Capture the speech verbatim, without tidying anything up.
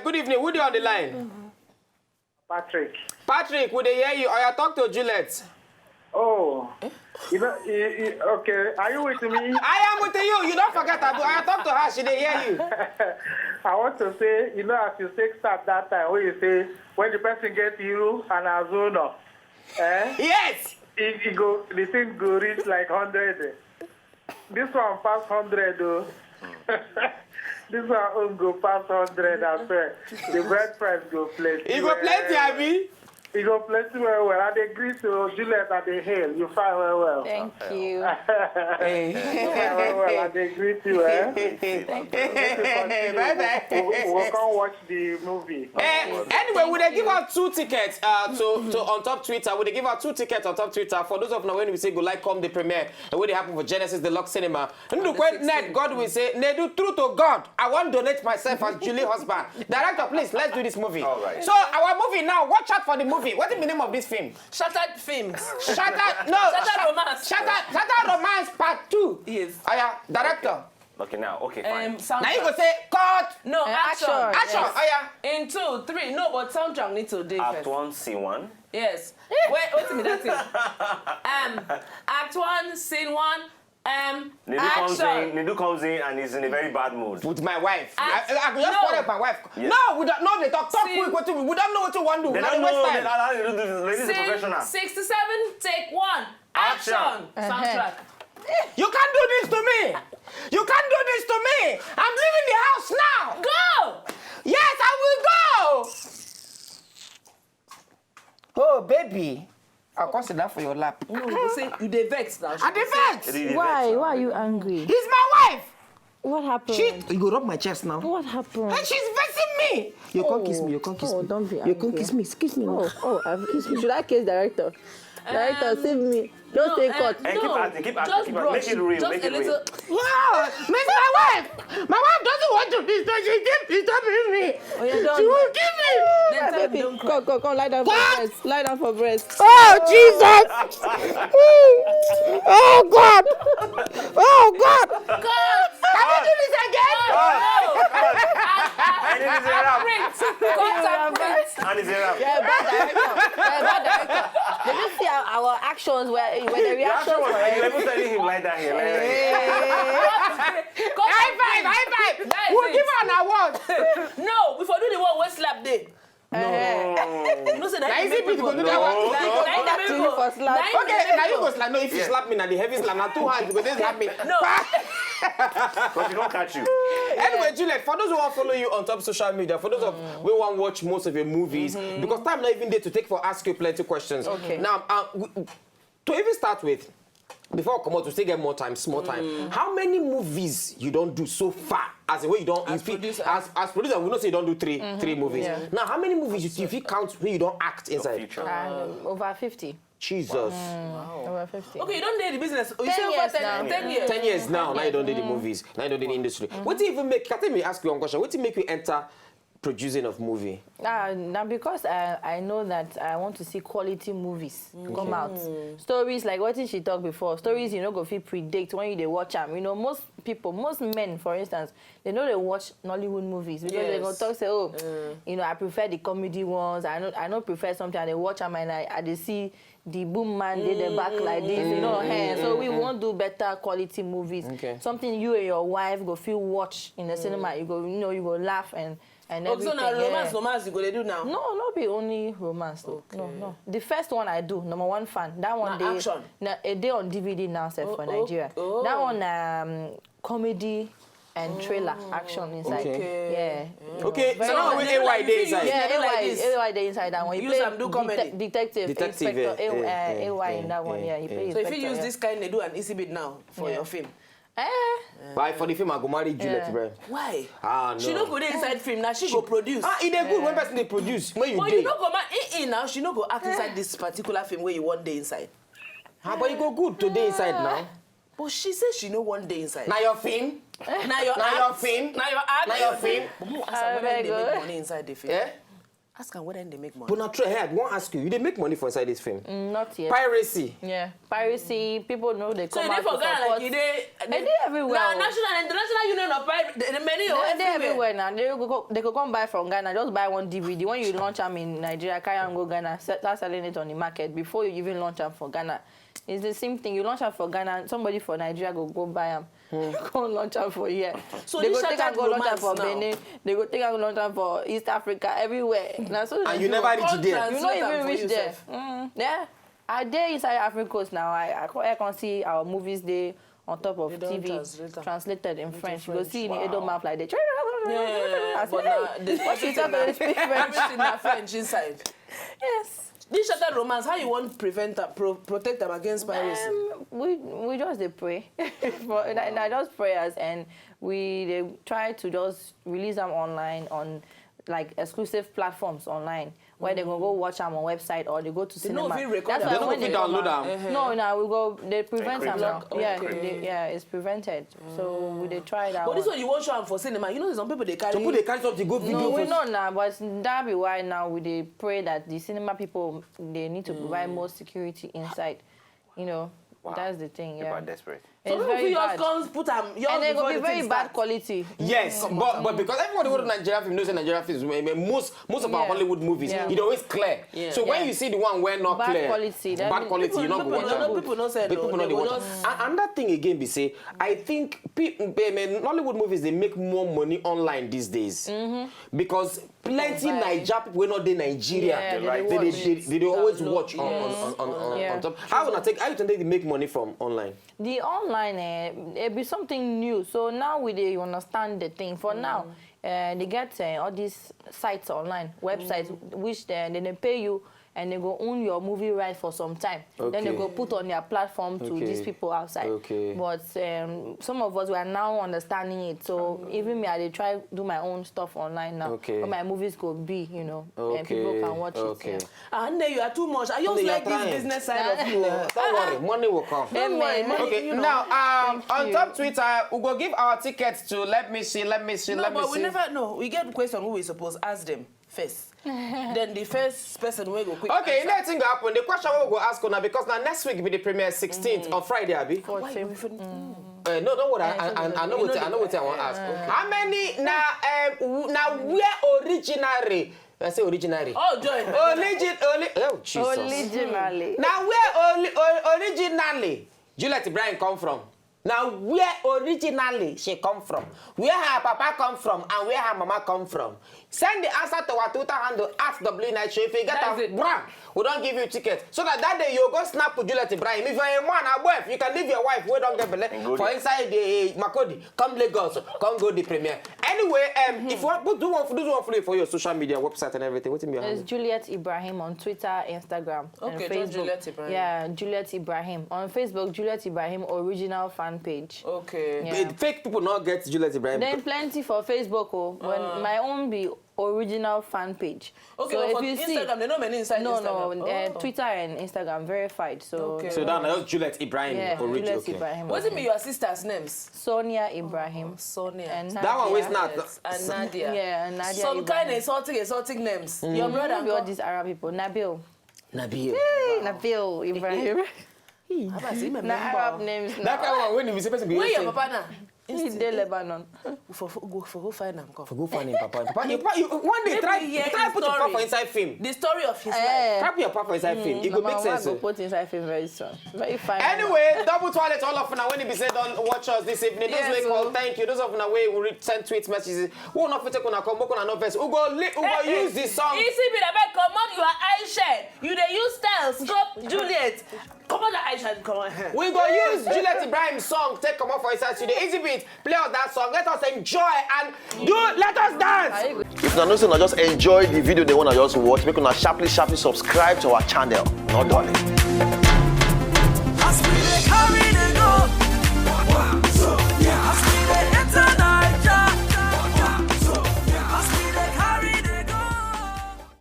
Good evening. Who dey on the line? Patrick. Patrick, we dey hear you. Oya, talk to Juliet. Oh, you know, you, you, okay. Are you with me? I am with you. You don't forget, Abu. Oya, talk to her. She dey hear you. I want to say, you know, as you take start that time, when you say, when the person gets you and Azuno, eh? Yes. It, it go, the thing go reach like hundred. This one pass hundred though. This one own go pass hundred as well. The bread price go plenty. E go plenty, Abi. E go plenty well well. I dey greet you, Juliet. I dey hail you. Fine well well. Thank you. Hey. Fine well well. I dey greet you. Eh? Bye bye. We, we go come watch the movie. Eh, anyway, we dey give out two tickets uh, to, to on top Twitter. We dey give out two tickets on top Twitter for those of now when we say go like come the premiere. And wey dey happen for Genesis Deluxe Cinema. Ndukwe Ned Godwin say, Nedu, true to God, I wan donate myself as Julie husband. Director, please, let's do this movie. All right. So our movie now, watch out for the movie. What is the name of this film? Shattered films. Shattered, no. Shattered romance. Shattered, Shattered romance part two. Yes. Aya, director. Okay, now, okay, fine. Um, soundtrack. Now you go say cut. No, Eh, action. action. Action. Aya. In two, three. No, but soundtrack need to dey Act first. One, Scene One. Yes. Wait, wait a minute. Um, act one, scene one. Um, Nedu comes in, action. Nedu comes in and is in a very bad mood. With my wife. Act- I, I, I go just no. quarrel with my wife. Yes. No, we don't know the talk. Talk See. Quick, quick, we don't know what you want to do. They Not don't waste know. Time. They don't know. This is Scene professional. sixty-seven, take one. Action. Action. Soundtrack. You can't do this to me. You can't do this to me. I'm leaving the house now. Go. Yes, I will go. Oh, baby. I'll come sit down for your lap. No, you say you dey vex now. I dey vex. Really Why? vex. Why are you angry? He's my wife. What happened? She, you go rub my chest now. What happened? And she's vexing me. You can't kiss me. You can't kiss Oh, me. don't be You can't angry. Kiss me. Kiss me. Oh, oh, I've, should I case director? Director, save me. Just No, take um, cut. And keep no, acting, keep acting, just keep brush, acting. Make it real, just make a it real. Little. Wow, miss my wife. My wife doesn't want to be, so she keep disturbing me. Oh, you don't. She will kill me. Then My tell me baby, don't come, cry. come, come, lie down for What? Breast. Lie down for breast. Oh, Jesus. Oh, God. Oh, God. Can we do this again? And it is a wrap. Print. Cut and print. And it's a wrap. Yeah, bad director. Yeah, bad director. Did you see our, our actions? Where, where the The action reactions was were? like, you even telling him like that here. Like, like, Cut and print. High five, high five. That is We'll it. Give her an award. No, we for do the one wey slap dey. Eh. You know say Na easy that people go do that na one. na Slap you for slap. na Okay, now you go slap. No, if you slap me, now the heavy slap. Now two hands, because they slap me. No. But she don't catch you. Anyway, Juliet, for those who want follow you on top social media, for those of we want watch most of your movies, because time not even there to take for ask you plenty questions. Okay. Now, uh, we, to even start with, before I come out, we still get more time, small time. How many movies you don't do so far? As a way you don't As you feel- producer. as, as producer, we know say you don't do three three movies. Yeah. Now, how many movies you, if you count where you don't act inside? Future. Um, over fifty. Jesus. Over fifty. Okay, you don't dey the business. You Ten say over years ten, now. ten years. Ten years now, now you don't do the movies. Now you don't do the industry. What do you even make? Can tell me ask you one question. What do you make you enter producing of movie? Ah, now because I, I know that I want to see quality movies come out. Stories like what did she talk before? Stories you know go fit predict when you dey watch am. You know most people, most men for instance, they know they watch Nollywood movies because they go Yes. talk say, oh, you know I prefer the comedy ones. I know I know prefer something. I dey watch am and I, I dey see the boom man dey the back like this. You know, eh, so we won't do better quality movies. Okay. Something you and your wife go feel watch in the cinema. You go, you know, you go laugh and and Oh, so everything. na romance, Yeah. romance you go dey do now. No, not be only romance though. No, Okay. No. The first one I do, number one fan. That one Na dey action. Na, e dey on D V D now, sef, Oh, for oh, Nigeria. oh. That one na um, comedy and thriller action inside. Okay. Yeah. Okay, so Very now well. we They do A Y like dey this. inside. Yeah, They do like A Y, this. A Y dey inside that one. He Use play am do comedy. detective, Detective, inspector eh, A- eh, uh, eh, A Y eh, in that one. eh, Yeah, he eh. play So if you inspector. use Yeah. This kind they do an easy bit now for Yeah. Your film. Eh? Why for the film I go marry Juliet, Yeah. bro? Why? Ah, no. She no go dey inside film now. She go produce. Ah, e dey good when person dey produce. When you But dey. You no go ma eh eh now. She no go act inside this particular film where you want dey inside. Ah, but you go good to dey inside now. But she say she no want dey inside. Na your film. Na your Na your act. film. Na your act. Na your film. But mo ask her whether Abeg they o. Make money inside the film. Eh? Ask am whether im dey make money. But na true, hey, I wan ask you, you dey make money for inside this film? Mm, not yet. Piracy. Yeah, piracy. People know they So come e dey out for to Ghana support. like e dey. E dey everywhere. Na Oh. national, international union of pirate, the, the many They oh, dey everywhere. everywhere now. They go, they go come buy from Ghana. Just buy one D V D. When you launch am in Nigeria, carry am go Ghana, se- start selling it on the market before you even launch am for Ghana. It's the same thing. You launch am for Ghana, somebody for Nigeria go go buy am. Go launch am for here. So They this go take am shattered go launch am romance for now. Benin. They go take am go launch am for East Africa, everywhere. Na so And dem you do never am. reach Come there. trans- You no Translate am even for reach you there. sef. Mm, yeah. I dey inside Ivory Coast now. I, I, co- I can see our movies dey on top of They don T V translate am. Translated in French. You go French. See in Edo Wow. mouth like that. Yeah, I but say, na "Hey, this what you everything talk na to speak French?" Everything na French inside. Yes. This shattered romance, how you wan prevent am, pro, protect am against piracy? Um, we we just dey pray. For, na, na just prayers, and we dey try to just release them online on like exclusive platforms online where they go go watch am on website or they go to They no cinema. fit record That's am. why They no when fit they download am. Uh-huh. No, now we go they prevent am now. Block, Yeah, okay. they, yeah, it's prevented. So we dey try that But this one. One you wan show am for cinema, you know some people dey carry. Some people dey carry something go video. No, we for- know now, but that be why now we dey pray that the cinema people they need to provide more security inside. You know, that's the thing. People Yeah, are desperate. it's Some people very fit just bad. Come put am yours And then go before be the very thing bad start. Quality. Yes, but but because everybody who Nigeria film knows Nigeria films. I mean, most most of our Yeah. Hollywood movies, Yeah. it always clear. Yeah. So when Yeah. you see the one where not Bad clear, quality, that bad means quality, People, you not go people, watch no, am. People no sell. People No, no they dey go watch. just- And another thing again be say, I think pe- I mean, Nollywood movies they make more money online these days because plenty Online. Naija people wey not dey Nigeria, Yeah, they right? dey They, watch. they, they, they always Download, watch on, yes. on, on, on, on, Yeah. on top. How una take how you take dey make money from online? The online eh, it be something new. So now we dey understand the thing. For now, eh, they get eh, all these sites online, websites which they, they dey pay you and they go own your movie right for some time. Then they Okay. Go put on their platform to Okay. These people outside. Okay. But um, some of us we are now understanding it. So even me, I dey try do my own stuff online now. Okay. But my movies go be, you know, and people Okay, can watch okay. It. Yeah. Ah, Nne, you are too much. I just Nne, you are like this trying. Business side of you. Don't worry, money will come. Don't worry, Amen. money, Okay, you know. Now, um, on you. Top Twitter, we go give our ticket to let me see, let me see, No, let me but we see. Never. No, we get question who we suppose ask them first. Then the first person wey go quick. Okay, you Answer. Know wetin go happen. The question we go ask una because now next week be the premiere sixteenth on Friday, abi. Why you even? Uh, no, don't worry. I, I, I, I know You what know I know what I want to ask. How many now? Um, now where originary? I say originary. Oh, joy. Origin, oli, oh Jesus. Originally. Now where oli, o- originally Juliet Ibrahim come from? Now where originally she come from? Where her papa come from and where her mama come from? Send the answer to our Twitter handle at W Night Show. If you get That's a it. Bra, we don't give you ticket. So that that day you go snap to Juliet Ibrahim. If you're a man, a wife, you can leave your wife. We don't get belle Go for there. Inside the Makurdi. Come Lagos, come go the premiere. Anyway, um, if you want, do one, do one for you for your social media website and everything. What's in your It's hand? Juliet Ibrahim on Twitter, Instagram, Okay, and just Facebook. Juliet Ibrahim. Yeah, Juliet Ibrahim on Facebook. Juliet Ibrahim original fan page. Okay. Yeah. The fake people not get Juliet Ibrahim. Then plenty for Facebook. Oh, when my own be original fan page. Okay, So but if for you see, Instagram, they no many inside no, Instagram. no, uh, Oh. Twitter and Instagram verified. So Okay. So that now just Juliet Ibrahim. Yeah, Origin. Juliet Okay. Ibrahim. What do you mean your sisters' names? Sonia Ibrahim. Sonia. And That one wey Nadia. Snap. And Nadia. Yeah, and Nadia Some Ibrahim. Kind of exotic, exotic names. Your brother. Maybe all these Arab people. Nabil. Nabil. Hey, Nabil Ibrahim. Abasi, my Na Arab names. That kind of one when you say person be Where say, your papa now? He dey Lebanon. For, for, go, for go find am come. Go find him, papa. Papa, you, you, one day Make try, we hear try his put your story. Papa inside film. The story of his life. Eh. Try put your Papa inside film. It go Mama, make sense. Go Oh. Put inside film very soon. Very fine. Anyway, double toilet all of una when it be said don't watch us this evening. Those Yes, wey call, oh. Thank you. Those of una wey we read send tweet messages. We will not take una come, we will not vex. We go li- we go use the song. Easy be abeg comot your eye shade. You dey use style scope Juliet. Comot the eye shade comot. We go use Juliet Ibrahim song take come up for inside studio. Easy beat, play us that song. Let us enjoy and do. Let us dance. If una know say una just enjoy the video, then una just watch, make una sharply, sharply subscribe to our channel. No darling.